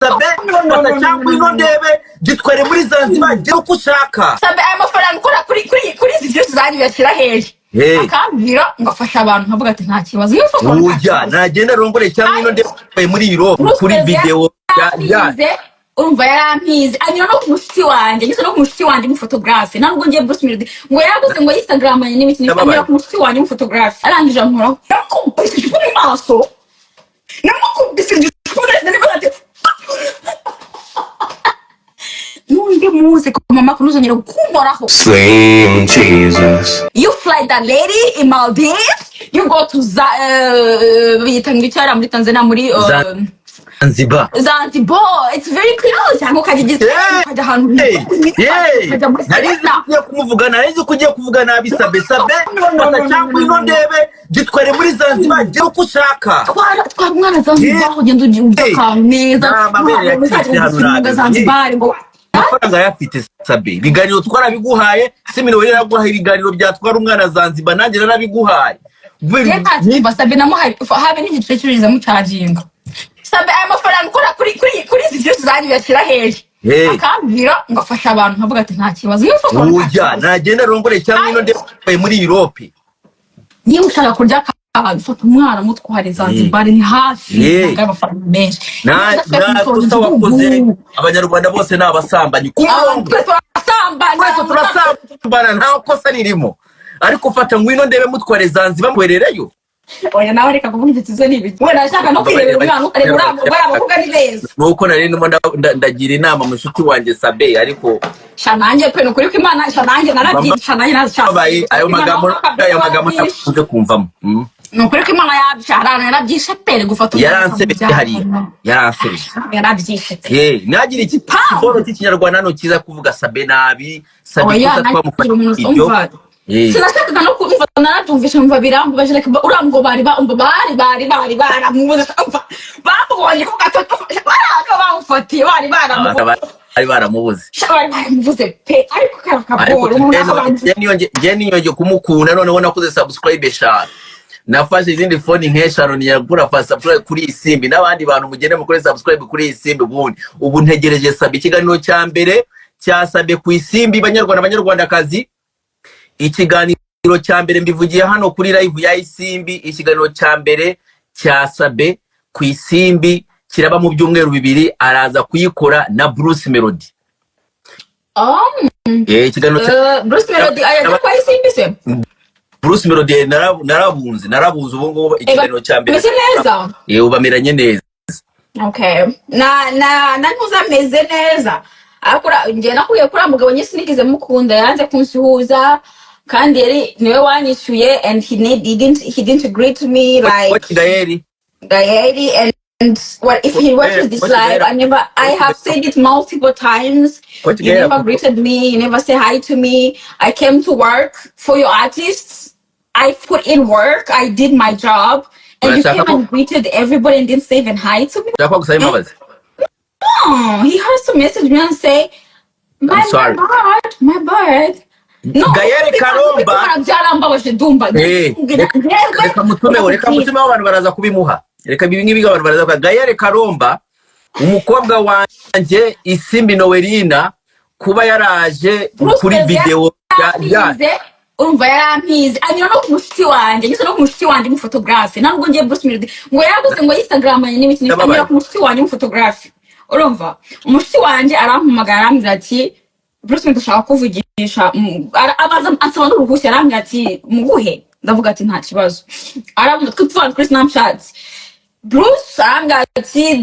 Sabe, fata cyangwa ino ndebe gitware muri Zanzibar, gira uko ushaka. Sabe, aya mafaranga ukora kuri izi byose zanyu uyashyira hehe? Hey. Akambwira ngo afashe abantu, nkavuga ati nta kibazo, iyo ufashe abantu nta Ujya kibazo. Nagenda arongore cyangwa ino ndebe muri Europe kuri video ya Yarampize, urumva, yarampize, anyura no ku mushuti wanjye, anyuze no ku mushuti wanjye w'umufotogarafe. Ntabwo ngiye Bruce Melody ngo yaraguze ngo Instagram yanjye n'ibiki n'ibiki. Ndababaye. Anyura ku mushuti wanjye w'umufotogarafe, arangije ankoraho, namukubise icupa mu maso, namukubise igicupa, nari ati n'undi munsi ku mama ntuzongere kunkoraho. Slim Jesus. You fly that lady in Maldives, you go to za biyita ngo icyara muri Tanzania, muri Zanzibar. Zanzibar, it's very close, cyangwa ukajya Igisenyi, ukajya ahantu ukajya muri Nari nzi Serena. ko ugiye kumuvuga, nari nzi ko ugiye kuvuga nabi. Sabe, Sabe, fata cyangwa ino ndebe gitware muri Zanzibar, gira uko ushaka. Twara umwana Zanzibar, ugenda ujya akantu neza. Nta mabere yacitse hano, nabi. Zanzibar ngo Amafaranga ayafite. Sabe, ibiganiro twarabiguhaye, simino yaraguhaye ibiganiro byatwara umwana Zanzibar, nanjye narabiguhaye. Reka Sabe, namuhaye habe n'igiceri cy'uriza mucaginga. Sabe, aya mafaranga ukora kuri izi byose zanyu uyashyira hehe? Hey. Akambwira ngo afashe abantu, nkavuga ati nta kibazo, iyo ufashe abantu nta Ujya kibazo. Nagenda arongore cyangwa ino ndebe muri Europe. Niba ushaka kurya akantu, fata umwana mutware Zanzibar, ni hafi, ntabwo ari amafaranga menshi. Nta kosa wakoze. Abanyarwanda bose ni abasambanyi ku murongo. Twese turasambana. Twese turasambana, nta kosa ririmo, ariko fata ngwino ndebe mutware Zanzibar, mwerereyo. Oya, nawe reka kuvuga ibyo tuzo n'ibiki, wenda ashaka no kwirebera umwana, ukareba uriya mugore, abakobwa ni beza. Nuko nari ndimo ndagira inama mushuti wanjye Sabe, ariko Sha, nanjye pe, ni ukuri ko Imana, sha, nanjye narabyize, sha, nanjye narashatse. Babaye ayo magambo ntakunze kumvamo. Ni ukuri ko Imana yabyara yarabyishe pe, gufata umwana Yaransebye hariya, yaransebye. Yarabyishe pe. Ye, ntagire iki kiboro cy'Ikinyarwanda hano kiza kuvuga Sabe nabi. Sabe Oya, kuza nagira twamufata umuntu ibyo. umva, sinashakaga no kumva, narabyumvishe numva birambabaje, like uriya ngo bari ba umva bari baramubuze, umva bamubonye ko gato baraga bamufatiye, bari baramubuze. Bari baramubuze. Sha, bari baramubuze pe, ariko kara Ariko kaboro umuntu akabanza njye niyongeye kumukunda. Noneho nakoze subscribe eshanu, nafashe izindi phone nk'eshanu niyagura fa subscribe kuri Isimbi. N'abandi bantu mugende mukore subscribe kuri Isimbi. Ubundi ubu ntegereje Sabe, ikiganiro cya mbere cya Sabe ku Isimbi. Banyarwanda, Banyarwandakazi, ikiganiro cya mbere mbivugiye hano kuri live ya Isimbi, ikiganiro cya mbere cya Sabe ku Isimbi kiraba mu byumweru 2, araza kuyikora na Bruce Melody. Ikiganiro cya Bruce Melody ajya kwa Isimbi se? Bruce Melody, narabunze ubu ngubu ikiganiro cya mbere. Meze neza. Ubu bameranye neza. Okay, na ntuza ameze neza, ariko njye nakuriye kuri uriya mugabo nyine sinigeze mukunda, yanze kunsuhuza kandi yari niwe wanyishyuye, and he didn't agree to me like What, Gaeli? Gaeli, and what if he watches this What live, Gaeli? I never, I have said it multiple times. What You Gaeli? never greeted me, you never say hi to me. I came to work for your artists, I put in work, I did my job, and you Urashaka came and greeted everybody and didn't say even hi to me. Ushaka ko gusaba imbabazi? No, he has to message me and say, my, I'm sorry. My bad, my bad. No, Gael Karomba. Byarambabaje, ndumva. Reka mutumeho, reka mutumeho, abantu baraza kubimuha. Reka ibi ngibi abantu baraza kubimuha. Gael Karomba, umukobwa wanjye Isimbi Noelina, kuba yaraje Bruce kuri Melody video ya yarampize, urumva, yarampize, anyura no ku mushuti wanjye, anyuze no ku mushuti wanjye w'umufotogarafe. Ntabwo ngiye Bruce Melody ngo yaraguze ngo Instagram yanjye n'ibiki n'ibiki. Ndababaye. Anyura ku mushuti wanjye w'umufotogarafe, urumva, umushuti wanjye arampamagara, arambwira ati Bruce Melody ashaka kuvugisha, abanza ansaba n'uruhushya, arambwira ati muguhe, ndavuga ati nta kibazo. Arambwira twe tuvana kuri Snapchat, Bruce arambwira ati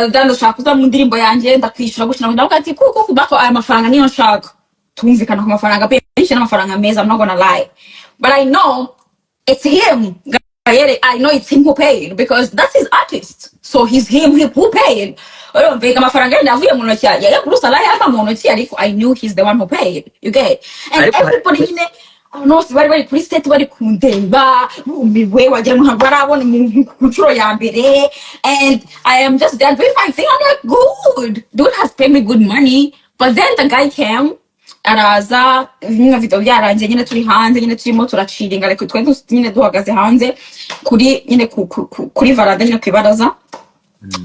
ndashaka kuza mu ndirimbo yanjye, ndakwishyura gutya, ndavuga ati kuko kubako aya mafaranga niyo nshaka, tumvikana ku mafaranga menshi n'amafaranga meza. I'm not gonna lie, but I know it's him. Gael, I know it's him who paid because that's his artist, so he's him who paid. Urumva, amafaranga yenda avuye mu ntoki ya Bruce, arayampa mu ntoki, ariko I knew he's the one who paid, you get? And Ariko everybody nyine, abantu bose bari kuri set bari kundeba bumiwe, wagira ngo ntabwo barabona umuntu ku nshuro ya mbere, and I am just there doing my thing. I'm like, good dude has paid me good money. But then the guy came, araza nyine video byarangiye nyine, turi hanze nyine, turimo turaciringa, ariko twe nyine duhagaze hanze kuri nyine kuri varanda nyine ku ibaraza.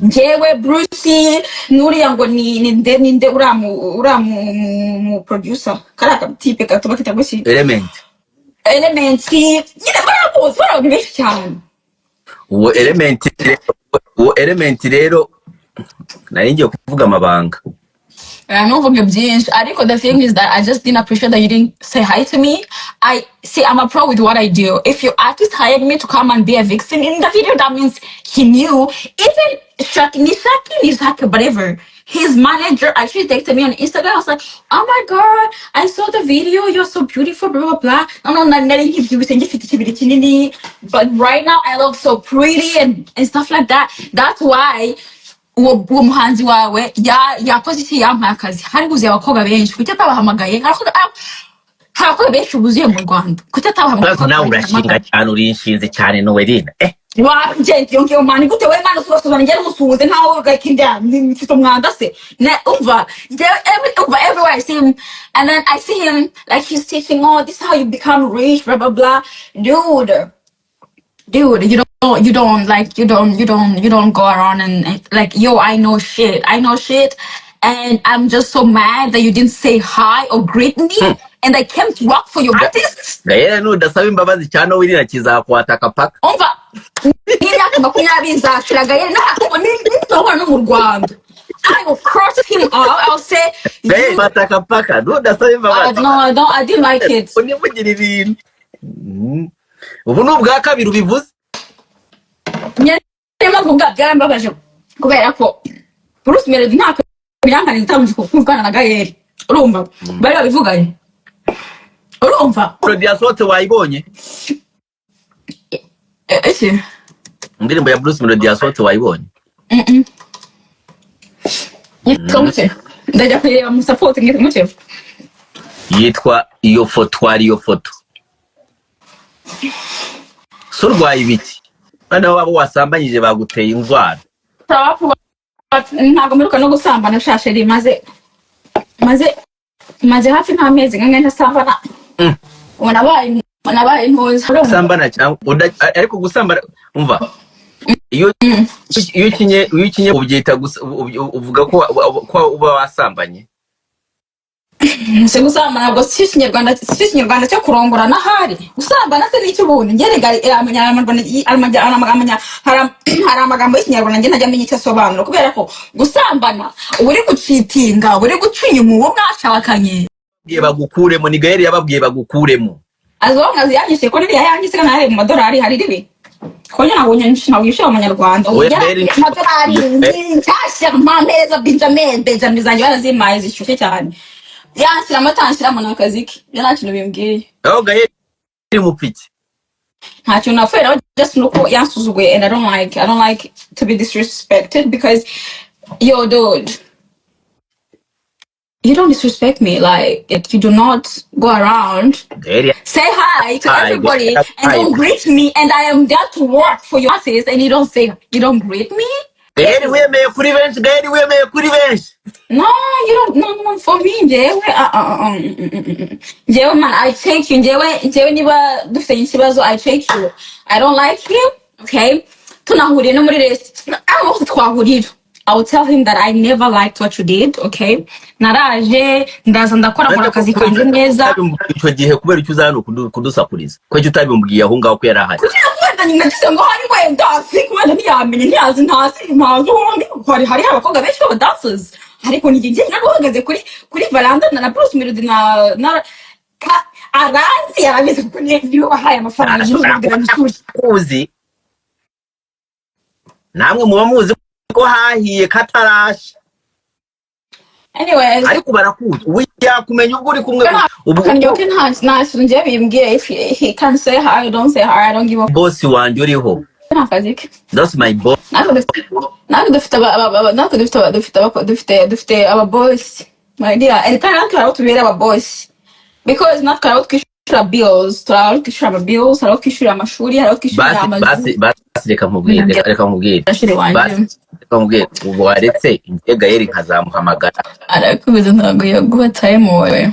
Njyewe, Bruce, n'uriya ngo ni nde, ni nde, uriya mu producer, kariya katipe gato bakita guki? Element. Element nyine, bariya bose, bariya bantu benshi cyane. Uwo Element rero nari ngiye kuvuga amabanga. Ntuvuge byinshi, ariko the thing is that I just didn't appreciate that you didn't say hi to me. I see, I'm a pro with what I do. If your artist hired me to come and be a vixen in the video, that means he knew. Even Shaki, Nishaki, Nishaki, whatever, his manager actually texted me on Instagram. I was like, "Oh my God, I saw the video. You're so beautiful, blah blah blah." No, nari nkibyibushye, ngifite ikibiri kinini, but right now I look so pretty and stuff like that. That's why uwo muhanzi wawe yakoze iki? Yampaye akazi, hari huzuye abakobwa benshi. Kuki atabahamagaye? Hari abakobwa benshi buzuye mu Rwanda, kuki atabahamagaye? Maze nawe urashinga cyane, urinshinze cyane, Noeline. Wagenda iyo ngiyo mani gute we mani? Usubasubana njye n'umusuhuze nkaho gakinda mfite umwanda se? Ne umva njyewe, umva, everywhere I see him and then I see him like he's teaching, "Oh, this is how you become rich, blah blah blah." Dude, dude, you don't like, you don't go around and like, yo, I know shit, I know shit, and I'm just so mad that you didn't say hi or greet me and I came to work for your artists. Gael, nudasaba imbabazi cya Noeline kizakwataka paka. Umva, n'imyaka 20 nzashira Gael ntabwo nitobona no mu Rwanda. I will cross him out. I'll say Gael, you kwataka paka nudasaba imbabazi. No, I don't, I didn't like it. Univugire ibintu. Ubu ni ubwa kabiri ubivuze. Niyo mpamvu bwa byarambabaje, kubera ko Bruce Melody nta byankanye itabanje kuvugana na Gael. Urumva, bari babivuganye, urumva? Melody yasohotse wayibonye? Ese Indirimbo ya Bruce Melody yasohotse wayibonye? Yitwa gute? Ndajya kuyireba mu support. Ngite gute? Yitwa "Iyo Foto". Twari iyo foto so urwaye ibiki? Noneho waba wasambanyije, baguteye indwara. Ntabwo mperuka no gusambana shasheri. Maze hafi nk'amezi nkange ntasambana. Ubu nabaye ntuza, urumva? Gusambana cyangwa ariko gusambana, umva, iyo ukinye ubyita uvuga ko uba wasambanye. Se gusambana ntabwo si ikinyarwanda cyo kurongora n'ahari? Gusambana se n'icyo ubundi? Njye rega amenya amenya hari amagambo y'Ikinyarwanda njye ntajya amenya icyo asobanura, kubera ko gusambana uba uri gucheatinga, uba uri guca inyuma uwo mwashakanye. Babwiye bagukuremo, ni Gael yababwiye bagukuremo. As long as yanyishyuye, ko niriya yanyishyuye kandi mu madolari, hari ribi ko njye ntabwo yishyura amanyarwanda. Ubu Oya, njye Gael amadolari nshyashya mpameza Benjamin, Benjamin zanjye barazimpaye zishyushye cyane. Yanshyiramo atanshyiramo ni akazi ke, ibyo nta kintu bimbwiye. Aho Gael mupfiki? Nta kintu napfuye nawe, just nuko yansuzuguye and I don't like to be disrespected because, yo, dude, you don't disrespect me like it, you do not go around Gael say hi to hi everybody and hi don't greet me, and I am there to work for your artist and you don't greet me. Gael wemeye kuri benshi, Gael wemeye kuri benshi. No, you don't. No, for me, njyewe, njyewe, man, I take you. Njyewe, niba dufitanye ikibazo, I take you. I don't like him, okay? Tunahuriye no muri resitora, aho hose twahurira, I will tell him that I never liked what you did, okay? Naraje, ndaza, ndakora, nkora Uretse ko akazi kubera kanjye icyo neza. utabimbwiye icyo gihe, kubera icyo uza hano kudusakuriza, ko icyo utabimbwiye aho ngaho ko yari ahari? Kugira ngo wenda nagize ngo hari wenda si wenda ntiyamenye, ntiyazi, ntazi ubundi hari abakobwa benshi b'aba dancers, ariko ni njye nari uhagaze kuri varanda na Bruce Melody na aranzi, arabizi, kuko niwe wahaye amafaranga. Arashobora kuba n'ubwira n'ukuri. Kuzi namwe muba muzi ko hahiye katarasha. Anyways. Ariko barakuzi, ubu yakumenya ubwo uri kumwe ubu. Kanyoke, nta kintu njye bimbwiye. If he can say hi, don't say hi, I don't give a Boss wanjye uriho. Nta kazi ke. That's my boss. Natwe dufite aba- dufite aba- dufite dufite aba boss, my dear, and kandi natwe hari abo tubera aba boss, because natwe hari abo twishyura bills, turi abo twishyura ama bills, hari abo twishyura amashuri, hari abo twishyurira Basi. amazu. Basi, reka nkubwire, reka nkubwire. Ashiri wanjye. Basi reka nkubwire, ubu waretse njye Gael nkazamuhamagara. Arakubiza, ntabwo yaguha time wowe.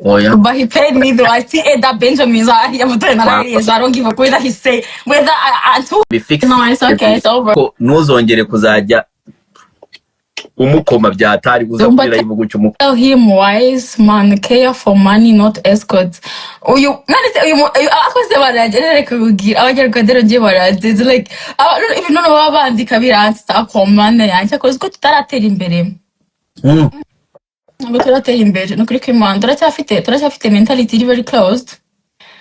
Oya. But he paid me though. I still ate that Benjamin. So I Wa- so I don't give a whether he say whether I told. Bifix. No, it's okay. It's over. Ko ntuzongere kuzajya umukoma byatari uza Don't kuri live gutyo umukoma. Tell him wise man care for money, not escorts. Uyu none se uyu akoze baragerere kubwira Abanyarwanda rero ngiye baranze like ibintu noneho baba bandika biransetsa ku mana yanjye, akoze ko tutaratera imbere. Ntabwo turatera imbere, ni ukuri kw'Imana, turacyafite mentality iri very closed.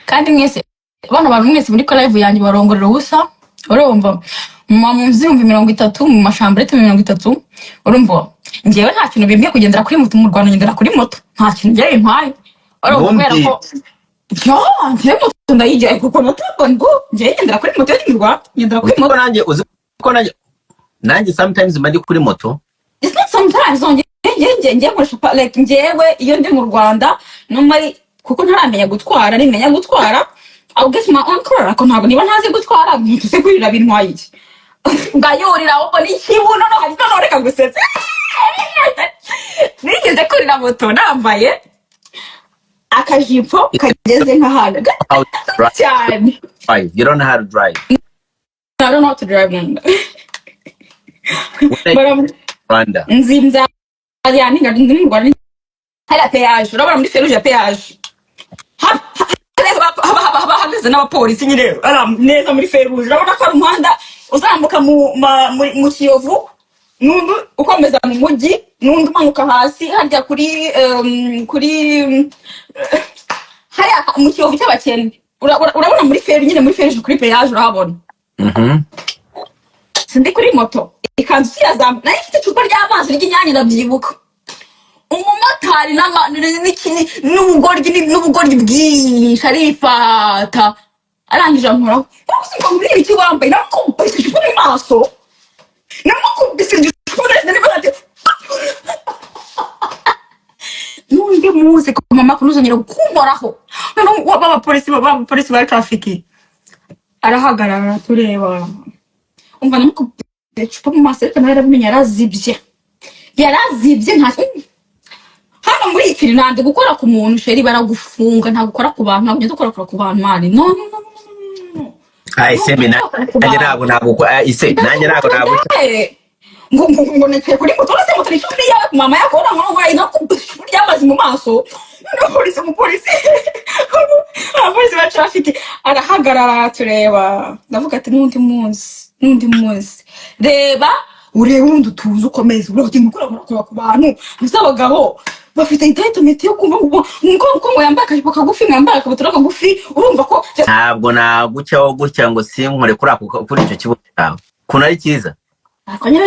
Kandi mwese bano bantu mwese muri live yanjye barongorera ubusa, urumva mu nzu 30,000, mu machambrette 30,000. Urumva njyewe nta kintu bimbwiye kugendera kuri moto mu Rwanda, ngendera kuri moto, nta kintu njyewe bimpaye, urumva, kubera ko yo njyewe moto ndayigira kuko moto ngo njyewe ngendera kuri moto yo mu Rwanda, ngendera kuri Uzi ko moto. nanjye, uzi ko nanjye sometimes mba ndi kuri moto. It's not sometimes, no, njye nkoresha like njyewe iyo ndi mu Rwanda normally, kuko ntaramenya gutwara, nimenya gutwara I'll get my own car. Ariko ntabwo niba ntazi gutwara moto se kurira bintwaye iki? Ngayurira ahubwo ni ikibuno. No hari noneho reka gusetsa, nigeze kurira moto nambaye akajipo kageze nk'ahantu How to drive. cyane. You don't know how to drive. I don't know how to drive now. When But I'm Rwanda. Nzi nzajya ninga ndi mu Rwanda, hariya péage, urabona muri feruje ya péage haba hahagaze n'abapolisi nyine ari neza muri feruje. Urabona ko ari umuhanda uzamuka mu Kiyovu, n'undi ukomeza mu mujyi, n'undi umanuka hasi harya kuri hariya mu Kiyovu cy'abakene. Urabona muri feruje nyine, muri feruje kuri péage urahabona. Sindi kuri moto, ikanzu irazamuka, nari mfite icupa ry'amazi ry'Inyange, ndabyibuka. Umumotari n'ubugoryi bwinshi arifata, arangije ankoraho ngo mbwira iki wambaye, namukubise icupa mu maso, namukubise icupa neza nibwo ati n'undi muzi ko mama ntuzongere kunkoraho. Noneho b'abapolisi ba traffic arahagarara tureba, umva, namukubise icupa mu maso, ariko nawe yarabimenye, yarazibye, yarazibye. Nta hano muri iyi Finland gukora ku muntu, chéri, baragufunga. Ntabwo ukora ku bantu, ntabwo ugenda ukora ku bantu, man, no, no, no, no, no, no. Ah, ese Ntabwo nanjye ukora ku bantu. Ntabwo ise nanjye ntabwo Ngo nicaye kuri moto, uretse moto ni ishuri yawe mama yakora ngo ino ry'amazi mu maso. N'umupolisi, abapolisi ba traffic arahagarara tureba, ndavuga ati n'undi munsi, n'undi munsi, reba urebe ubundi utuze ukomeze uragenda ukora ku bantu. Mbese abagabo bafite entitlement yo kumva ngo yambaye akajipo kagufi, ngo yambaye akabutura kagufi, urumva ko Ntabwo nagucyaho gutya ngo sinkore kuri ako, kuri icyo kibuno cyawe ukuntu ari cyiza. Ariko nyine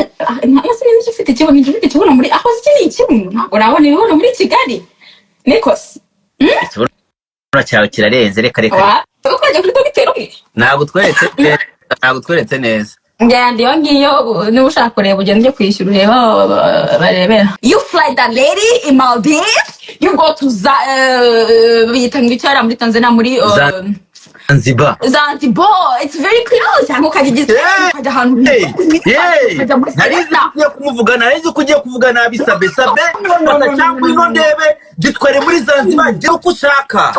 ese niba ufite ikibuno, ufite ikibuno muri aho, iki ni ikibuno, ntabwo nabona ibibuno muri Kigali nikose. Ikibuno cyawe kirarenze, reka reka. Wa ukajya kuri dogiteri umwe. Ntabwo tweretse neza, ntabwo tweretse neza. Ngenda iyo ngiyo, niba ushaka kureba ugenda ujye kwishyura urebe aho barebera. You fly that lady in Maldives, you go to za biyita ngo icyara muri Tanzania, muri Zanzibar. Zanzibar, it's very close. Cyangwa ukajya i Gisenyi, ukajya ahantu ukajya muri Nari nzi Serena. ko ugiye kumuvuga, nari nzi ko ugiye kuvuga nabi Sabe. Sabe, No, no, fata no, no, cyangwa no, ino no, no. ndebe gitware muri Zanzibar, gira uko ushaka.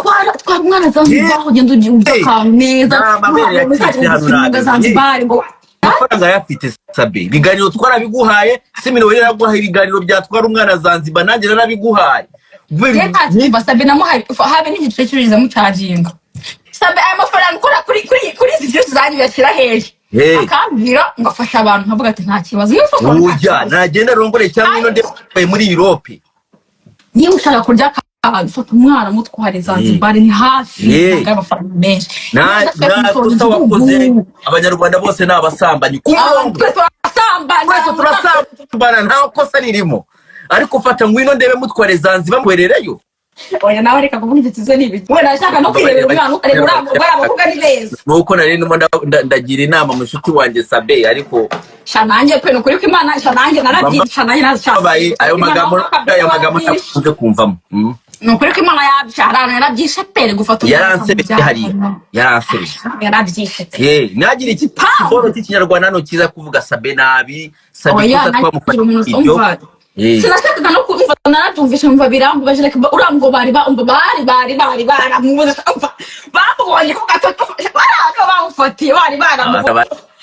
Twara umwana Zanzibar, ugenda ujya urya akantu neza. Nta mabere yacitse hano, Uzajya nabi. Zanzibar ngo Amafaranga yafite Sabe, ibiganiro twarabiguhaye, Simino yaraguhaye ibiganiro byatwara umwana Zanzibar, nanjye narabiguhaye. Njye nta kintu Sabe namuhaye, habe n'igiceri cy'uriza mucaginga. Sabe aya mafaranga ukora kuri izi byose zanjye uyashyira hehe? Hey. Akambwira ngo afasha abantu, nkavuga ati nta kibazo, niba ufasha abantu nta Ujya kibazo. Nagenda arongore cyangwa ino ndebe muri Europe. Niba ushaka kurya akantu, fata umwana mutware Zanzibar, ni hafi. Hey. Ntabwo ari amafaranga menshi. Nta Niba nta udashaka kosa wakoze. igihugu. Abanyarwanda bose ni abasambanyi ku murongo. Twese turasambana. Twese turasambana, nta kosa ririmo, ariko fata ngwino ndebe mutware Zanzibar, mwerereyo. Oya, nawe reka kuvuga ibyo, ni ibiki? Wenda ashaka no kwirebera umwana, ukareba uriya bariya bakobwa ni beza. Nuko nari ndimo ndagira inama mushuti wanjye Sabe, ariko Sha nanjye pe, ni ukuri ko Imana, sha nanjye narabyishe, sha nanjye narashatse. Babaye ayo magambo ntakunze kumvamo. Ni ukuri ko Imana yabyishe, hari ahantu yarabyishe pe, gufata umwana Yaransebeje hariya, yaransebeje. Yarabyishe pe. Ye, ntihagire iki Pow! kiboro cy'Ikinyarwanda hano kiza kuvuga Sabe nabi. Sabe Oya ikosa nagira twamufata umuntu ibyo. umva. Eh. Sinashakaga no kumva. Narabyumvishe, numva birambabaje. Like, uriya ngo bari ba umva bari baramubuze, umva bamubonye ko gato bari bamufatiye, bari baramubuze.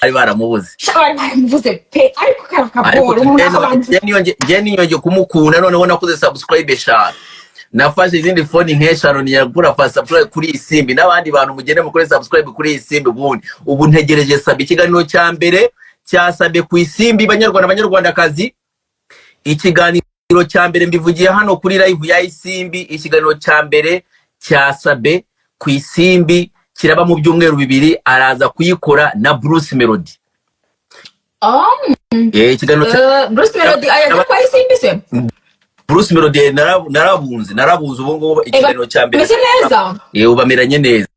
Bari baramubuze. Sha, bari baramubuze pe, ariko kara ariko kaboro umuntu akabanza. Njye niyongeye kumukunda. Noneho nakoze subscribe eshanu, nafashe izindi phone nk'eshanu niyagura fa subscribe kuri iyi Simbi, n'abandi bantu mugende mukore subscribe kuri iyi Simbi. Ubundi ubu ntegereje Sabe, ikiganiro cya mbere cya Sabe ku Isimbi. Banyarwanda, banyarwandakazi, ikiganiro cya mbere mbivugiye hano kuri live ya Isimbi, ikiganiro cya mbere cya Sabe ku Isimbi kiraba mu byumweru 2, araza kuyikora na Bruce Melody. Ikiganiro cya Bruce Melody ayajya kwa Isimbi se? Bruce Melody narabunze ubu ngubu ikiganiro cya mbere. Meze neza. Ubu bameranye neza.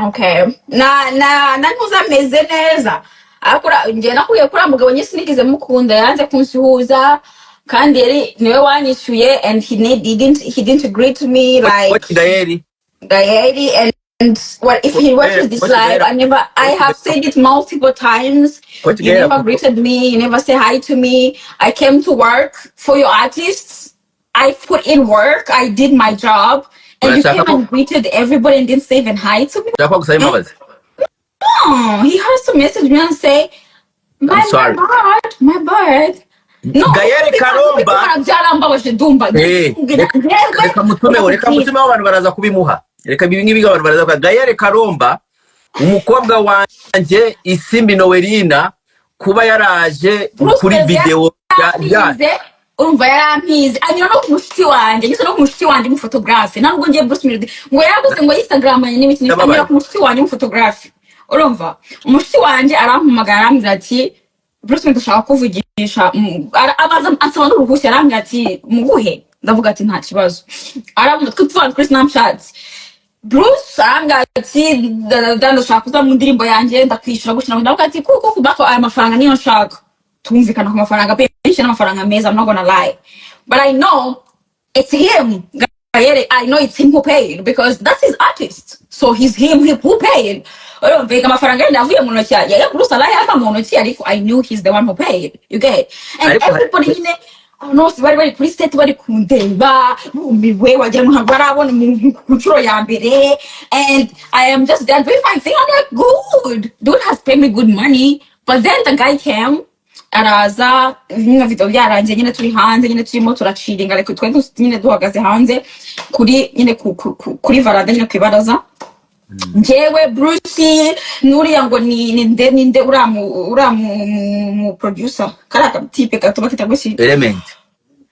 Okay, na ntuzameze neza, ariko njye nakuriye kuri mugabo nyine, sinigeze mukunda, yanze kunsuhuza kandi yari niwe wanyishyuye, and he didn't agree to me, like Coach Gael. Gaeli, and what if he watches this Coach live? Gael. I never, I have said it multiple times. Coach You Gael. never greeted me, you never say hi to me. I came to work for your artists. I put in work, I did my job, and you Urashaka came ko and greeted everybody and didn't say even hi to me. Ushaka ko gusaba imbabazi? No, he has to message me and say, I'm my sorry. bad, my bad. No, Gael Karomba. Byarambabaje, ndumva. Reka mutumeho, reka mutumeho, abantu baraza kubimuha. Reka ibi ngibi abantu baraza kubimuha. Gael Karomba, umukobwa wanjye Isimbi Noelina, kuba yaraje Bruce kuri Melody video ya yarampize, urumva, yarampize, anyura no ku mushuti wanjye, anyuze no ku mushuti wanjye w'umufotogarafe. Ntabwo ngiye Bruce Melody ngo yaraguze ngo Instagram yanjye n'ibiki n'ibiki, Ndababaye. anyura ku mushuti wanjye w'umufotogarafe. Urumva, umushuti wanjye arampamagara, arambwira ati: "Bruce Melody ashaka kuvugisha." Abanza ansaba n'uruhushya, arambwira ati: "Muguhe?" Ndavuga ati: "Nta kibazo." Arambwira, twe tuvana kuri Snapchat, Bruce arambwira ati: "Ndashaka kuza mu ndirimbo yanjye, ndakwishyura gutya." Ndavuga ati: "Kuko kubako aya mafaranga niyo nshaka." Tumvikana ku mafaranga menshi n'amafaranga meza. I'm not gonna lie, but I know it's him. Gael, I know it's him who paid because that's his artist, so he's him who paid. Urumva, amafaranga yenda avuye mu ntoki ya Bruce, arayampa mu ntoki, ariko I knew he's the one who paid, you get? And Ariko everybody nyine, abantu bose bari bari kuri set bari kundeba bumiwe, wagira ngo ntabwo barabona umuntu ku nshuro ya mbere. And I am just there doing my thing. I'm like, "Good dude has paid me good money." But then the guy came, araza nyine, video byarangiye nyine, turi hanze nyine, turimo turaciringa, ariko twari nyine duhagaze hanze kuri nyine kuri varanda nyine, ku ibaraza, njyewe, Bruce, n'uriya ngo ni nde, ni nde, uriya mu producer, kariya katipe gato bakita guki? Element.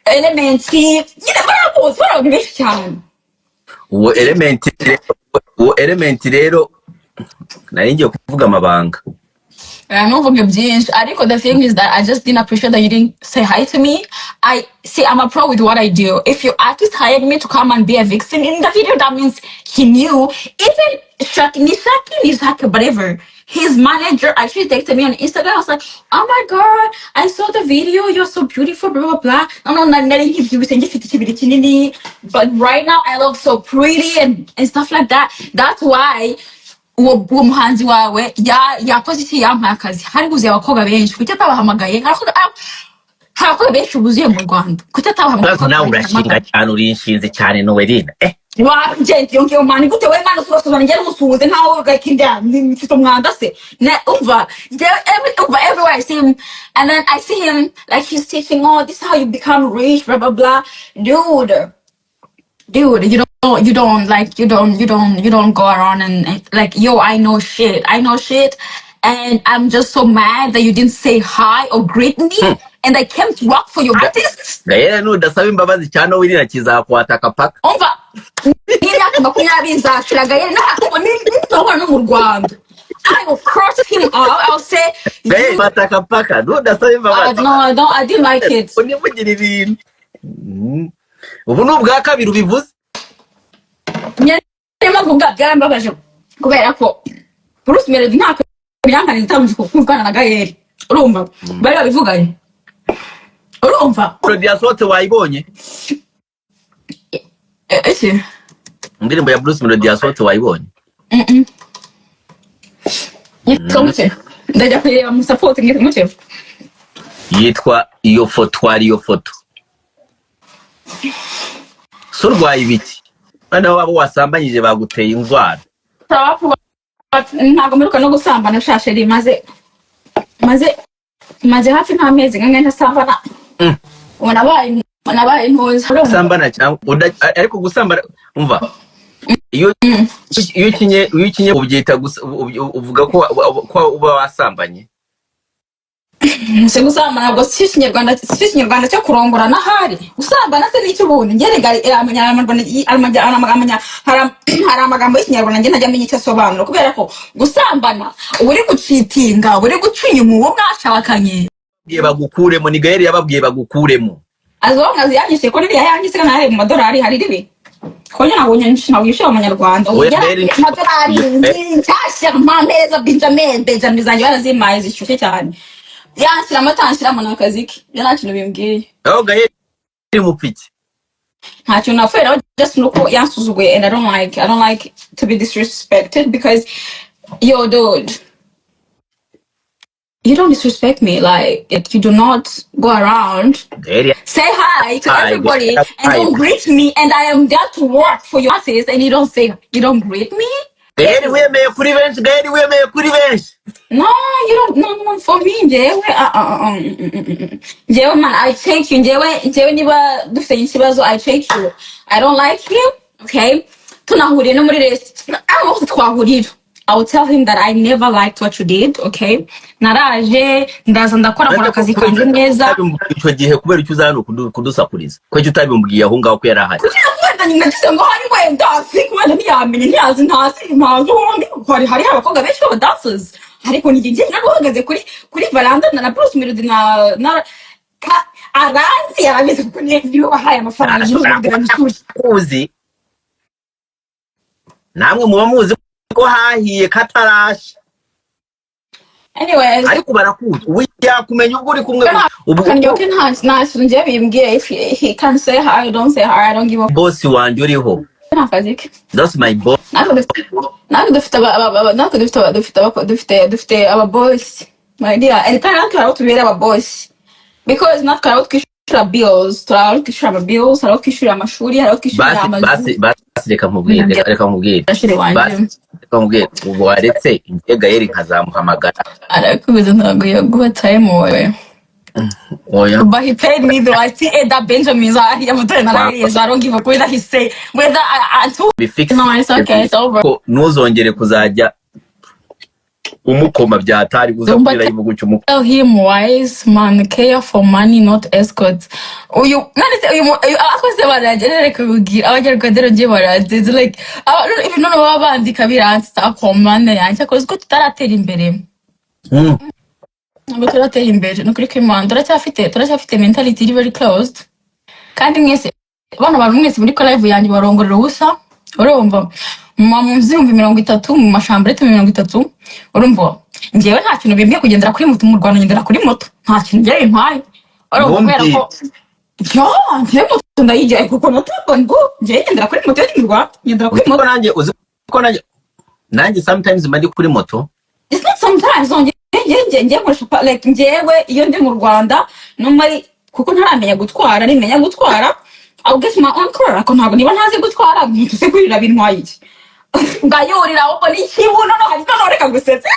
Element nyine, baramuzi, bari abantu benshi cyane. Uwo Element uwo Element rero, nari ngiye kuvuga amabanga. Ntuvuge byinshi, ariko the thing is that I just didn't appreciate that you didn't say hi to me. I see, I'm a pro with what I do. If your artist hired me to come and be a vixen in the video, that means he knew. Even Shaki, Nishaki, Nishaki, whatever, his manager actually texted me on Instagram. I was like, "Oh my God, I saw the video, you're so beautiful, blah blah blah." No, nari nkibyibushye, ngifite ikibiri kinini, but right now I look so pretty and stuff like that. That's why uwo muhanzi wawe yakoze iki? Yampaye akazi, hari huzuye abakobwa benshi, kuki atabahamagaye? Hari abakobwa benshi buzuye mu Rwanda, kuki atabahamagaye? Kibazo nawe urashinga cyane, urinshinze cyane, Noelina. Wagenda iyo ngiyo mani gute we mwana, usubasuzana njye n'umusuhuze nkaho gakindya mfite umwanda se? Ne umva njyewe umva, everywhere I see him, and then I see him like he's teaching, "Oh, this is how you become rich, blah blah blah." Dude, dude, you don't like, you don't go around and like, yo, I know shit, I know shit, and I'm just so mad that you didn't say hi or greet me and I came to work for your artists. Gael, nudasaba imbabazi cya Noelina kizakwataka paka. Umva, n'imyaka 20 nzashira Gael ntabwo nitobora no mu Rwanda, I will curse him out. I'll say Gael, you kwataka paka nudasaba imbabazi. No, I don't, I didn't like it. Univugira ibintu. Ubu ni ubwa kabiri ubivuze. Niyo mpamvu nga byarambabaje, kubera ko Bruce Melody ntako byankaniye itabanje kuvugana na Gael. Urumva, bari babivuganye, urumva. Melody yasohotse wayibonye? Iki? Indirimbo ya Bruce Melody yasohotse wayibonye? Mm-mm. Yitwa muke? Ndajya kuyireba mu support ngite muke. Yitwa "Iyo Foto". Twari iyo foto. So urwaye ibiki? Noneho waba wasambanyije, baguteye indwara. Ntabwo mperuka no gusambana sha chéri. Maze hafi nk'amezi nkangahe ntasambana. Ubu nabaye ntuza, urumva? Gusambana cyangwa ariko gusambana, umva, iyo ukinye ubyita uvuga ko uba wasambanye. Se gusambana ntabwo si ikinyarwanda cyo kurongorana? Ahari gusambana se n'icyo ubundi? Njye rega hari amagambo y'Ikinyarwanda njye ntajya amenya icyo asobanura, kubera ko gusambana uba uri gucheatinga, uba uri guca inyuma uwo mwashakanye. Babwiye bagukuremo, ni Gael yababwiye bagukuremo. As long as yanyishyuye, ko niriya yanyise kandi hari mu madolari, hari ribi ko njye ntabwo nyishyura amanyarwanda. Ubu Oya, yari Gael amadolari nshyashya mpa meza Benjamin, Benjamin zanjye barazimpaye zishyushye cyane. Yanshyiramo atanshyiramo ni akazi ke, ibyo nta kintu bimbwiye. Aho Gael mupfiki? Nta kintu napfuye nawe, just nuko yansuzuguye and I don't like to be disrespected because, yo dude, you don't disrespect me like it, you do not go around Gael say hi to hi everybody and hi don't greet me, and I am there to work for your artist and you don't greet me. Gael wemeye kuri benshi, Gael wemeye kuri benshi. No, you don't. No, for me, njyewe, njyewe, man, I take you. Njyewe niba dufitanye ikibazo, I take you. I don't like you, okay? Tunahuriye no muri resitora, aho hose twahurira, I will tell him that I never liked what you did, okay? Naraje, ndaza, ndakora, nkora Uretse ko akazi kubera kanjye icyo neza. utabimbwiye icyo gihe, kubera icyo uza hano kudusakuriza, ko icyo utabimbwiye aho ngaho ko yari ahari? Kugira ngo wenda nyina nagize ngo hari wenda think wenda ntiyamenye, ntiyazi, ntazi ubundi hari abakobwa benshi b'aba dancers, ariko ni njye nari uhagaze kuri varanda na Bruce Melody na aranzi, arabizi kuko niwe wahaye amafaranga Arashobora y'urugendo kuba n'ishuri. Kuzi namwe muba muzi ko hahiye katarasha. Anyways. Ariko barakuzi, ubu yakumenya ubwo uri kumwe ubu. Kanyoke, nta kintu njye bimbwiye. If he can say hi, don't say hi, I don't give a Boss wanjye uriho. Nta kazi ke. That's my boss. Natwe dufite aba- aba- aba- natwe dufite aba- dufite aba- dufite dufite aba boss, my dear, and kandi natwe hari abo tubera aba boss because natwe hari abo twishyura bills, turi abo twishyura ama bills, hari abo twishyura amashuri, hari abo twishyurira Basi. amazu. Basi, reka nkubwire, reka nkubwire. Chéri wanjye. Basi reka nkubwire, ubu waretse njye Gael nkazamuhamagara. Arakubiza, ntabwo yaguha time wowe. Oya. But he paid me though. I still ate that Benjamin's. I so I don't give up whether he say whether I told Bifixe. No, it's okay. It's over. Ko ntuzongere kuzajya umukoma byatari uza Dumba kuri live gutyo umukoma. Tell him wise man care for money, not escorts. Uyu none se uyu akoze baragera, reka kubwira Abanyarwanda rero ngiye barazizi like ibintu none baba bandika biransetsa komande yanjye akoze ko tutaratera imbere. Ntabwo turatera imbere, ni ukuri kw'Imana, turacyafite mentality iri very closed. Kandi mwese bano bantu mwese muri ko live yanjye barongorera ubusa, urumva, mu nzu 30,000, mu machambrette 30,000, urumva, njyewe nta kintu bimbwiye kugendera kuri moto. Mu Rwanda ngendera kuri moto, nta kintu njyewe bimpaye, urumva, kubera ko Ntumbwire. yo njyewe moto ndayigira kuko moto ngo njyewe ngendera kuri moto yo mu Rwanda, ngendera kuri Uzi ko moto. nanjye, uzi ko nanjye sometimes mba ndi kuri moto. It's not sometimes, no, njye nkoresha like njyewe iyo ndi mu Rwanda no muri kuko ntaramenya gutwara, nimenya gutwara I'll get my own car, ariko ntabwo niba ntazi gutwara moto se kurira bintwaye iki? Ngayurira ahubwo ni ikibuno. No hari noneho reka gusetsa,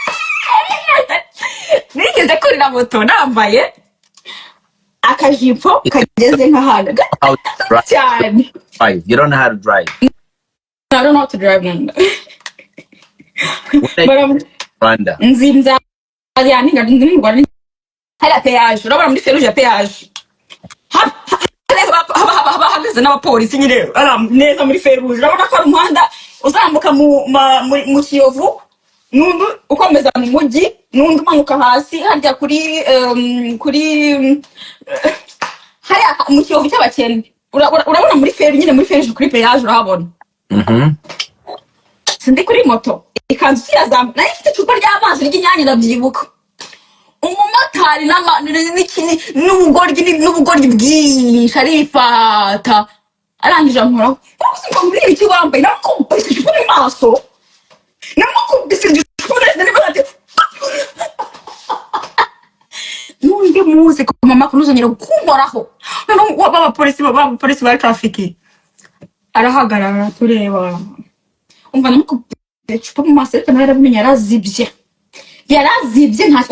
nigeze kurira moto nambaye akajipo kageze nk'ahantu How to drive. cyane. You don't know how to drive. I don't know how to drive now. When I But Rwanda. Nzi nzajya ndi mu Rwanda, hariya péage, urabona muri feruje ya péage haba hahagaze n'abapolisi nyine ari neza muri feruje. Urabona ko ari umuhanda uzamuka mu Kiyovu, n'undi ukomeza mu mujyi, n'undi umanuka hasi harya kuri hariya mu Kiyovu cy'abakene. Urabona muri feru nyine, muri feruje kuri péage urahabona. Sindi kuri moto, ikanzu irazamuka, nari mfite icupa ry'amazi ry'Inyange, ndabyibuka. Umumotari n'ubugoryi bwinshi arifata, arangije ankoraho ngo muri iki wambaye, namukubise icupa mu maso, namukubise icupa neza niba ati N'undi munsi ku mama ntuzongere kunkoraho. Noneho b'abapolisi ba traffic arahagarara, tureba, umva, namukubise icupa mu maso, ariko nawe yarabimenye, yarazibye, yarazibye. Nta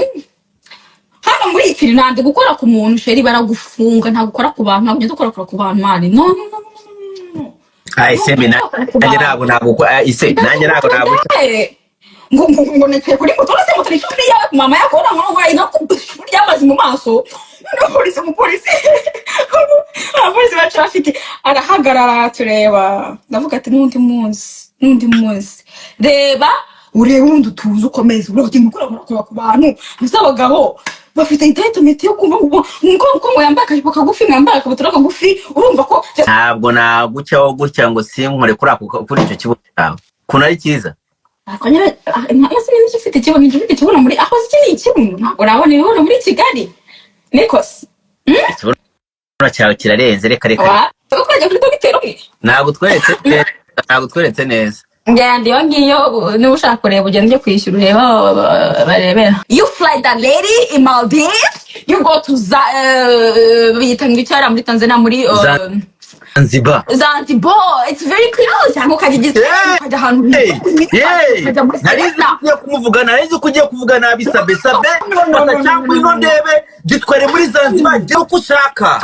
hano muri iyi Finland gukora ku muntu, chéri, baragufunga. Ntabwo ukora ku bantu, ntabwo ugenda ukorakora ku bantu, man. No, no, no, no, no, no. Ah, Isimbi, Ntabwo ukora ku nanjye bantu. ntabwo ise nanjye ntabwo Ngo nicaye kuri moto, uretse moto ni ishuri yawe, mama yako, ngo no ry'amazi mu maso. N'umupolisi, abapolisi ba traffic arahagarara, tureba, ndavuga ati: "N'undi munsi, n'undi munsi, reba, urebe ubundi utuze, ukomeze uragenda ukora ku bantu." Gusa abagabo bafite entitlement yo kumva ngo yambaye akajipo kagufi, ngo yambaye akabutura kagufi, urumva ko Ntabwo nagucyaho gutya ngo sinkore kuri ako, kuri icyo kibuno cyawe, ukuntu ari cyiza. Ariko nyine, ese niba ufite ikibuno, niba ufite ikibuno muri aho, iki ni ikibuno, ntabwo nabona ibibuno muri Kigali, nikosi. Ikibuno cyawe kirarenze, reka, reka. Wa ukajya kuri dogiteri umwe. Ntabwo tweretse neza, ntabwo tweretse neza. Ngenda iyo ngiyo, niba ushaka kureba, ugenda ujye kwishyura, ureba barebera. You fly that lady in Maldives, you go to za biyita ngo icyara muri Tanzania, muri Zanzibar. Zanzibar, it's very close. Cyangwa ukajya i Gisenyi, ukajya ahantu Hey, hey, ukajya muri nari nzi Serena. ko ugiye kumuvuga, nari nzi ko ugiye kuvuga nabi. Sabe, Sabe, No, no, fata no, no, cyangwa no, ino no. ndebe, gitware muri Zanzibar, gira uko ushaka.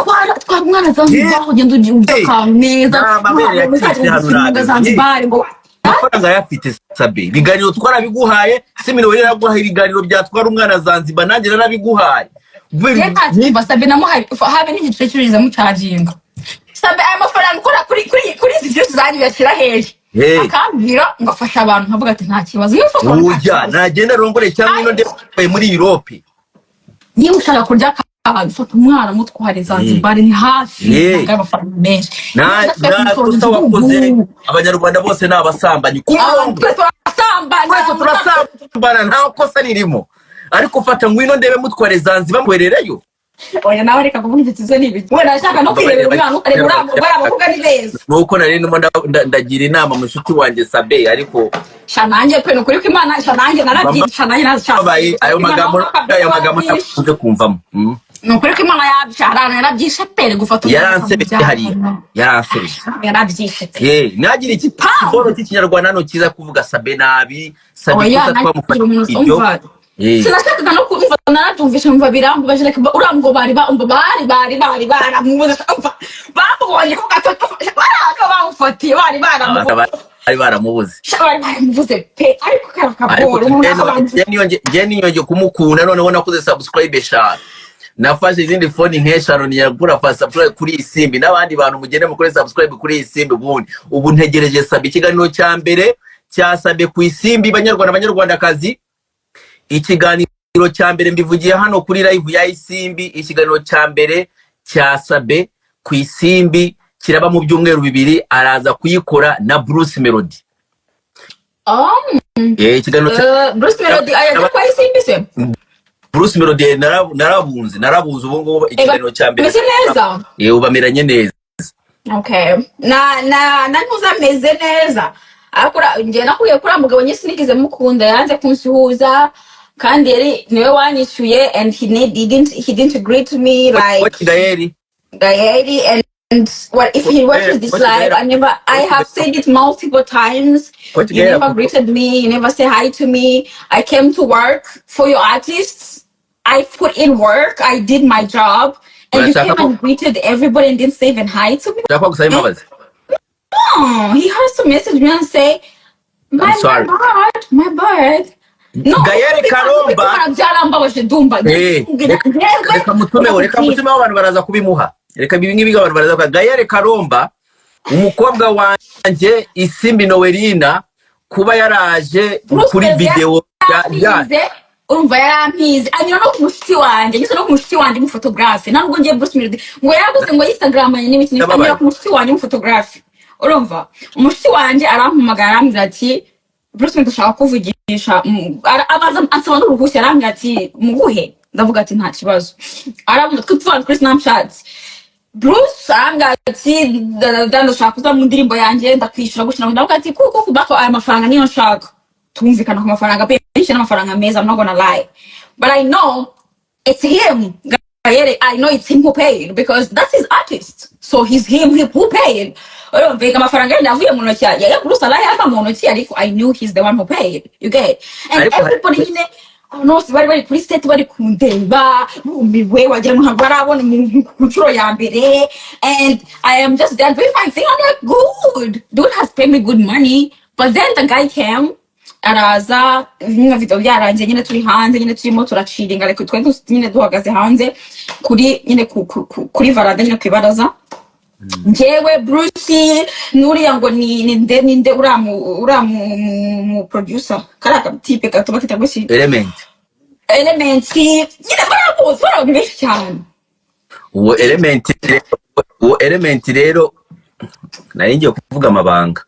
Twara umwana Zanzibar, ugenda ujya Hey, akantu neza. nta mabere yacitse hano nabi. Zanzibar ngo Amafaranga ayafite. Sabe, ibiganiro twarabiguhaye, Simino yaraguhaye ibiganiro byatwara umwana Zanzibar, nanjye narabiguhaye. Reka Sabe namuhaye habe n'igiceri cy'uriza mucaginga. Sabe, aya mafaranga ukora kuri izi byose zanyu uyashyira hehe? Hey. Akambwira ngo afasha abantu, nkavuga ati: "Nta kibazo." Iyo ufasha abantu, nta Ujya kibazo. Nagenda arongore cyangwa ino ndebe muri Europe. Niba ushaka kurya akantu, fata umwana mutware Zanzibar, ni hafi. Hey. Ntabwo ari amafaranga menshi. Nta Niba nta kosa wakoze. Abanyarwanda bose ni abasambanyi ku murongo. Twese turasambana. Twese turasambana, nta kosa ririmo, ariko fata ngwino ndebe, mutware Zanzibar, mwerereyo. Oya, nawe reka kuvuga ibyo, tuzo ni ibiki? Wenda ashaka no kwirebera umwana, ukareba uriya bariya bakobwa ni beza. Nuko nari ndimo ndagira inama mushuti wanjye Sabe, ariko Sha, nanjye pe, ni ukuri ko Imana, sha, nanjye narabyize, sha, nanjye narashatse. Babaye ayo magambo ntakunze kumvamo. Ni ukuri ko Imana yabyara, yarabyishe pe, gufata umwana Yaransebeje hariya, yaransebeje. Yarabyishe pe. Ye, ntagire iki kiboro cy'ikinyarwanda hano kiza kuvuga Sabe nabi. Sabe, Oya, ikosa nagira twamufata umuntu ibyo. umva, sinashakaga no kumva, narabyumvishe numva birambabaje. Like, uriya ngo bari ba umva bari baramubuze, umva, bamubonye ko gato bari bamufatiye, bari baramubuze. Bari baramubuze. Sha, bari baramubuze pe, ariko kara Ariko kaboro umuntu akabanza. Njye niyongeye kumukunda. Noneho nakoze subscribe eshanu, nafashe izindi phone nk'eshanu niyagura fa subscribe kuri iyi Simbi, n'abandi bantu mugende mukore subscribe kuri iyi Simbi. Ubundi ubu ntegereje Sabe, ikiganiro cya mbere cya Sabe ku Isimbi. Banyarwanda, banyarwandakazi, ikiganiro cya mbere, mbivugiye hano kuri live ya Isimbi, ikiganiro cya mbere cya Sabe ku Isimbi kiraba mu byumweru 2, araza kuyikora na Bruce Melody. Ikiganiro cya Bruce Melody ajya kwa Isimbi se? Bruce Melody, narabunze ubu ngubu, ikiganiro cya mbere. Meze neza. Ubu bameranye neza. Okay, na ntuzameze neza, ariko njye nakubwiye kuri uriya mugabo nyine sinigeze mukunda, yanze kunsuhuza kandi yari niwe wanyishyuye, and he didn't greet me like Coach Gael. Gaeli. And what if he watches this Coach live? Gael. I never, I have said it multiple times. Coach You Gael. never greeted me, you never say hi to me. I came to work for your artists, I put in work, I did my job, and you Urashaka came ko and greeted everybody and didn't say even hi to me. Ushaka ko gusaba imbabazi? No, he has to message me and say, I'm my sorry. bad, my bad. No, Gael Karomba. Byarambabaje, Dumba. Reka mutumeho, reka mutumeho, abantu baraza kubimuha. Reka ibi ngibi abantu baraza kubimuha. Gael Karomba, umukobwa wanjye Isimbi Noelina, kuba yaraje Bruce kuri Melody video ya yarampize, urumva, yarampize, anyura no ku mushuti wanjye, anyuze no ku mushuti wanjye w'umufotogarafe. Ntabwo ngiye Bruce Melody ngo yaraguze ngo Instagram yanjye n'ibiki n'ibiki, Ndababaye. anyura ku mushuti wanjye w'umufotogarafe. Urumva, umushuti wanjye arampamagara, arambwira ati: "Bruce Melody ndashaka kuvugisha." Abanza ansaba n'uruhushya, arambwira ati: "Muguhe?" Ndavuga ati: "Nta kibazo." Arambwira, twe tuvana kuri Snapchat, Bruce arambwira ati: "Ndashaka kuza mu ndirimbo yanjye, ndakwishyura gutya." Ndavuga ati: "Kuko kubako aya mafaranga niyo nshaka." Tumvikana ku mafaranga pe, nishyura n'amafaranga meza, I'm not gonna lie, but I know It's him. Gael, I know it's him who paid because that's his artist. So he's him who paid. Urumva amafaranga yenda avuye mu ntoki ya Bruce, arayampa mu ntoki, ariko I knew he's the one who paid. You get? And Ariko everybody nyine, abantu bose bari bari kuri set bari kundeba bumiwe, wagira ngo ntabwo barabona umuntu ku nshuro ya mbere. And I am just there doing my thing. I'm like, "Good dude has paid me good money." But then the guy came, araza nyine, video byarangiye nyine, turi hanze nyine, turimo turaciringa, ariko twari nyine duhagaze hanze kuri nyine kuri varanda nyine, ku ibaraza, njyewe, Bruce, n'uriya ngo ni nde, uriya mu producer, kariya katipe gato bakita guki? Element. Element nyine, bariya bose bari abantu benshi cyane. Uwo Element rero nari ngiye kuvuga amabanga.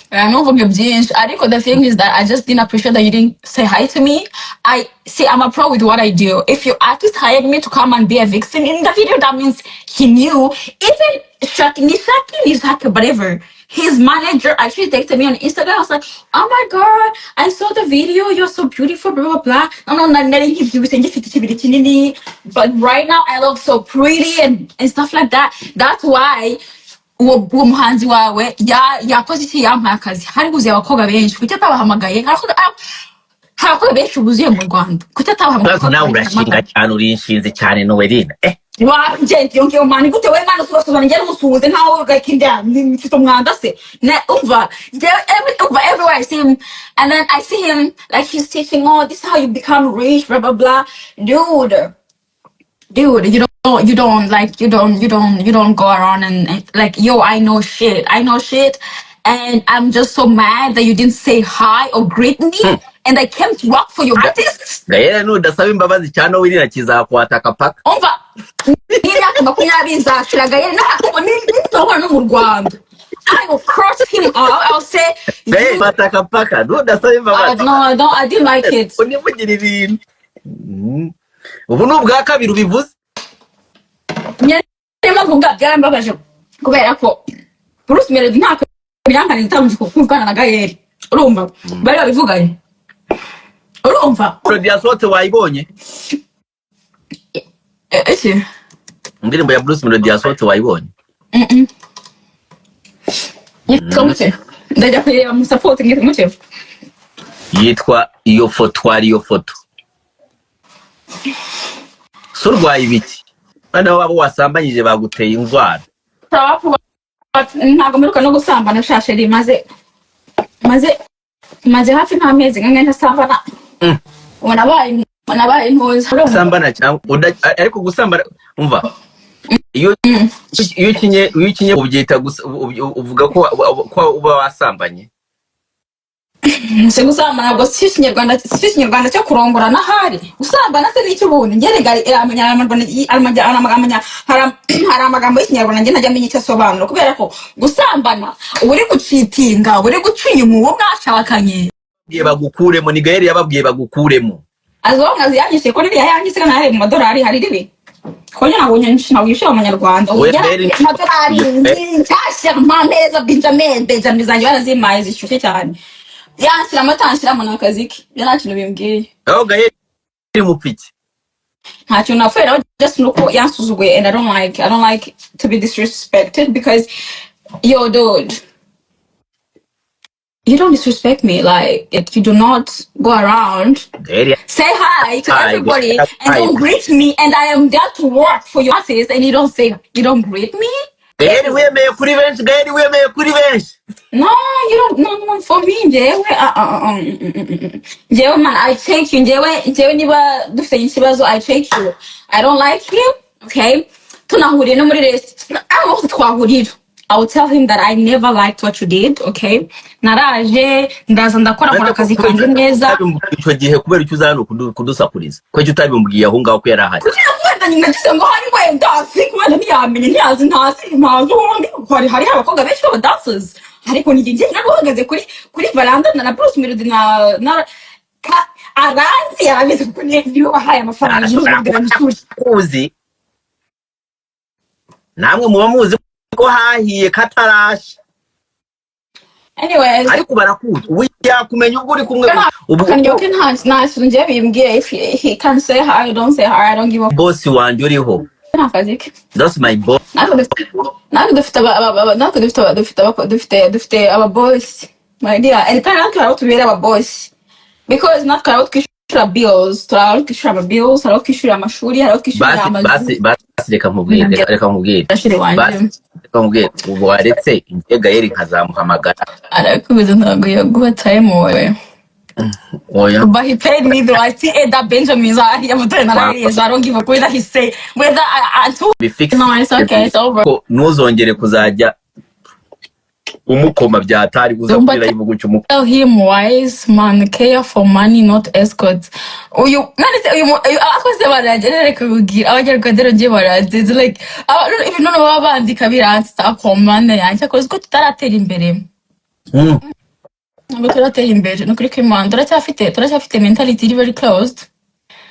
Ntuvuge byinshi, ariko the thing is that I just didn't appreciate that you didn't say hi to me. I see, I'm a pro with what I do. If your artist hired me to come and be a vixen in the video, that means he knew. Even Shaki, Nishaki, Nishaki, whatever, his manager actually texted me on Instagram. I was like, "Oh my God, I saw the video. You're so beautiful, blah, blah, blah." No, nari nkibyibushye, ngifite ikibiri kinini. But right now I look so pretty and stuff like that. That's why uwo muhanzi wawe yakoze iki, yampaye akazi, hari huzuye abakobwa benshi, kuki atabahamagaye? Hari abakobwa benshi buzuye mu Rwanda, kuki atabahamagaye? Ubwazo nawe urashinga cyane, urinshinze cyane, Noeline. Wagenda iyo ngiyo mani gute we mwana, usubasubana njye n'umusuhuze nkaho like inda mfite umwanda se? Ne umva njyewe umva, everywhere I see him and then I see him like he's teaching, "Oh, this is how you become rich, blah blah blah." Dude, dude, you don't like you don't go around and like, yo, I know shit, I know shit, and I'm just so mad that you didn't say hi or greet me and I came to work for your artists. Gael, nudasaba imbabazi cyane, Noeline kizakwataka paka. Umva, n'imyaka 20 nzashira Gael ntabwo nitubona no mu Rwanda, I will cross him out. I'll say Gael, you kwataka paka nudasaba imbabazi. No, I don't, I didn't like it. Univugira ibintu. Ubu ni ubwa kabiri ubivuze. Niyo mpamvu bwa byarambabaje, kubera ko Bruce Melody ntako yankaniye itabanje kuvugana na Gael. Urumva bari babivuganye, urumva? Melody yasohotse wayibonye? Iki? Indirimbo ya Bruce Melody yasohotse wayibonye? Mm-mm. Yitwa muke? Ndajya kuyireba mu support. Ngite muke? Yitwa "Iyo Foto". Twari iyo foto so urwaye ibiki? Noneho waba wasambanyije baguteye indwara. Ntabwo mperuka no gusambana shasheri, maze hafi nk'amezi nkange ntasambana. Ubu nabaye ntuza, urumva? Gusambana cyangwa ariko gusambana, umva, iyo ukinye ubyita gusa uvuga ko uba wasambanye. Se gusambana ntabwo si ikinyarwanda cyo kurongorana? Ahari gusambana se n'icyo ubundi? Njye rega amenya hari amagambo y'ikinyarwanda njye ntajya amenya icyo asobanura, kubera ko gusambana uba uri gucitinga, uba uri guca inyuma uwo mwashakanye. Babwiye bagukuremo, ni Gael yababwiye bagukuremo. As long as yanyishyuye, ko ririya yanyishyura ntare mu madolari, hari ribi ko njye ntabwo yishyura amanyarwanda. Ubu Oya, njye Gael amadolari nshyashya mpa Benjamin, Benjamin zanjye barazimpaye zishyushye cyane. Yanshyira amata, yanshyiramo, ni akazi ke, ibyo nta kintu bimbwiye. Aho Gael mupfiki? Nta kintu napfuye nawe, just nuko yansuzuguye and I don't like to be disrespected because, yo, dude, you don't disrespect me like it, you do not go around Gael say hi to hi everybody and hi don't greet me, and I am there to work for your artist and you don't greet me. Gael wemeye kuri benshi, Gael wemeye kuri benshi. No, you don't. No, for me, njyewe, njyewe, man, I take you. Njyewe, niba dufitanye ikibazo, I take you. I don't like him, okay? Tunahuriye no muri resitora, aho hose twahurira, I will tell him that I never liked what you did, okay? Naraje, ndaza, ndakora, nkora Uretse ko akazi kubera kanjye neza. utabimbwiye icyo gihe, kubera icyo uza hano kudusakuriza, ko icyo utabimbwiye aho ngaho ko yari ahari? Kugira ngo wenda nyina nagize ngo hari wenda si wenda ntiyamenye, ntiyazi, ntazi ubundi hari abakobwa benshi b'aba dancers, ariko ni njye nari uhagaze kuri varanda na Bruce Melody na aranzi, arabizi, kuko niwe wahaye amafaranga. Arashobora n'ubundi kuba n'ishuri. Kuzi namwe muba muzi ko hahiye katarasha. Anyways. Ariko barakuzi, ubu yakumenya ubwo uri kumwe ubu. Kanyoke, nta kintu ngiye bimbwiye. If he can say hi, don't say hi, I don't give a Boss wanjye uriho. Nta kazi ke. That's my boss. Natwe dufite natwe dufite aba- dufite aba- dufite dufite aba boss, my dear, and kandi natwe hari abo tubera aba boss, because natwe hari abo twishyura bills, turi abo twishyura ama bills, hari abo twishyura amashuri, hari abo twishyura Basi. amazu. Basi basi, reka nkubwire, reka nkubwire. Chéri wanjye. Basi reka nkubwire, ubu waretse njye Gael nkazamuhamagara. Arakubuza, ntabwo yaguha time wowe. Oya. But he paid me though. I see that Benjamin is so I don't give a whether he say whether I told Bifix. No, it's okay, it's over. Ko ntuzongere kuzajya umukoma byatari uza Dumba. kuri live gutyo umukoma. Tell him wise man care for money, not escorts. Uyu none se uyu abakozi baragera, reka kubwira abanyarwanda rero ngiye barazizi, like ibintu none baba bandika biransetsa ku mana yanjye, akoze ko tutaratera imbere. Ntabwo turatera imbere, ni ukuri kw'Imana, turacyafite mentality iri very closed.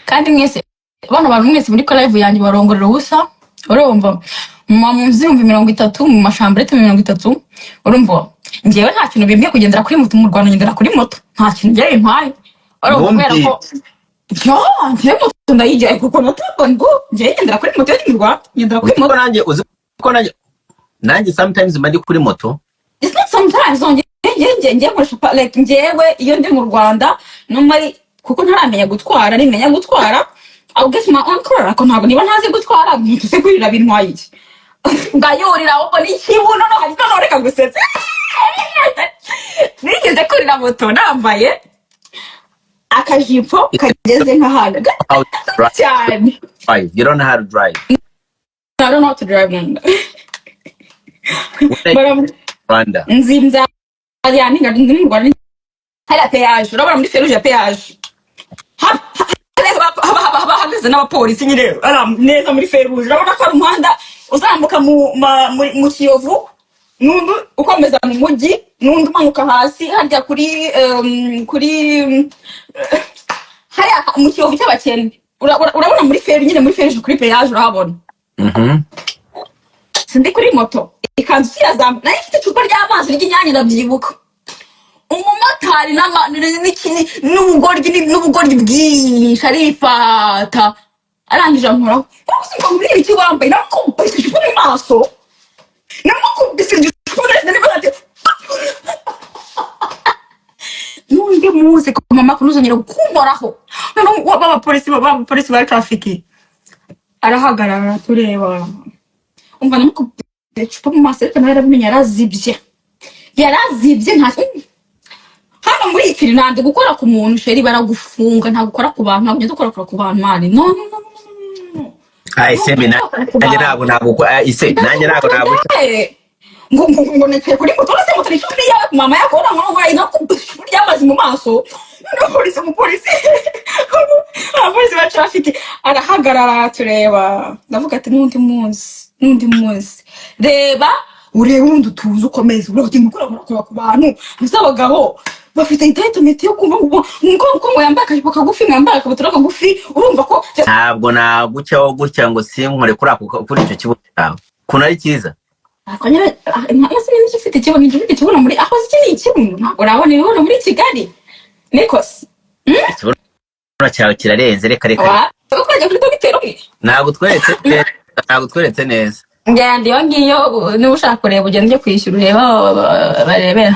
Kandi mwese bano bantu mwese muri live yanjye barongorera ubusa, urumva mu nzu 30,000, mu machambrette 30,000, urumva njyewe nta kintu bimbwiye kugendera kuri moto mu Rwanda. Ngendera kuri moto, nta kintu njyewe bimpaye, urumva, kubera ko yo njyewe moto ndayigira kuko natabwo ngo njyewe ngendera kuri moto yo mu Rwanda, ngendera kuri Uzi ko moto. nanjye, uzi ko nanjye sometimes mba ndi kuri moto. It's not sometimes, no, njye nkoresha like njyewe iyo ndi mu Rwanda normally, kuko ntaramenya gutwara, nimenya gutwara I'll get my own car, ariko ntabwo niba ntazi gutwara moto se kurira bintwaye iki? Ngayurira ahubwo ni ikibuno. No hari noneho reka gusetsa, nigeze kurira moto nambaye akajipo kageze nk'ahantu How to drive. cyane. You don't know how to drive. I don't know how to drive now. When But I'm Rwanda. Nzi nzajya ndi mu Rwanda, hariya péage, urabona muri feruje ya péage haba hahagaze n'abapolisi nyine ari neza muri feruje. Urabona ko ari umuhanda uzamuka mu Kiyovu, n'undi ukomeza mu mujyi, n'undi umanuka hasi harya kuri hariya mu Kiyovu cy'abakene. Urabona muri feruje nyine, muri feruje kuri péage urahabona. Sindi kuri moto, ikanzu irazamuka, nayo ifite icupa ry'amazi ry'Inyange, ndabyibuka. Umumotari n'ubugoryi bwinshi arifata, arangije ankoraho ngo mbwira iki wambaye, namukubise icupa mu maso, namukubise icupa neza niba ati n'undi muzi ko mama ntuzongere kunkoraho. Noneho b'abapolisi ba traffic arahagarara tureba, umva, namukubise icupa mu maso, ariko nawe yarabimenye, yarazibye, yarazibye. Nta hano muri iyi Finland gukora ku muntu, chéri, baragufunga. Ntabwo ukora ku bantu, ntabwo ugenda ukora ku bantu, man, no, no, no, no, no, no. Ah, ese Ntabwo nanjye ukora ku bantu. Ntabwo ise nanjye ntabwo Ngo nicaye kuri moto, uretse moto ni ishuri yawe mama yako, ngo no ry'amazi mu maso. N'umupolisi, abapolisi ba traffic arahagarara tureba, ndavuga ati n'undi munsi, n'undi munsi, reba urebe ubundi utuze ukomeze uragenda ukora ku bantu. Gusa abagabo bafite entitlement yo kumva ngo yambaye akajipo kagufi, ngo yambaye akabutura kagufi, urumva ko Ntabwo nagucyaho gutya ngo sinkore kuri ako, kuri icyo kibuno cyawe ukuntu ari cyiza. Ariko nyine ese niba ufite ikibuno, niba ufite ikibuno muri aho, iki ni ikibuno, ntabwo nabona ibibuno muri Kigali nikose. Ikibuno cyawe kirarenze, reka reka. Wa ukajya kuri dogiteri umwe. Ntabwo tweretse neza, ntabwo tweretse neza. Ngenda iyo ngiyo, niba ushaka kureba ugenda ujye kwishyura urebe aho barebera.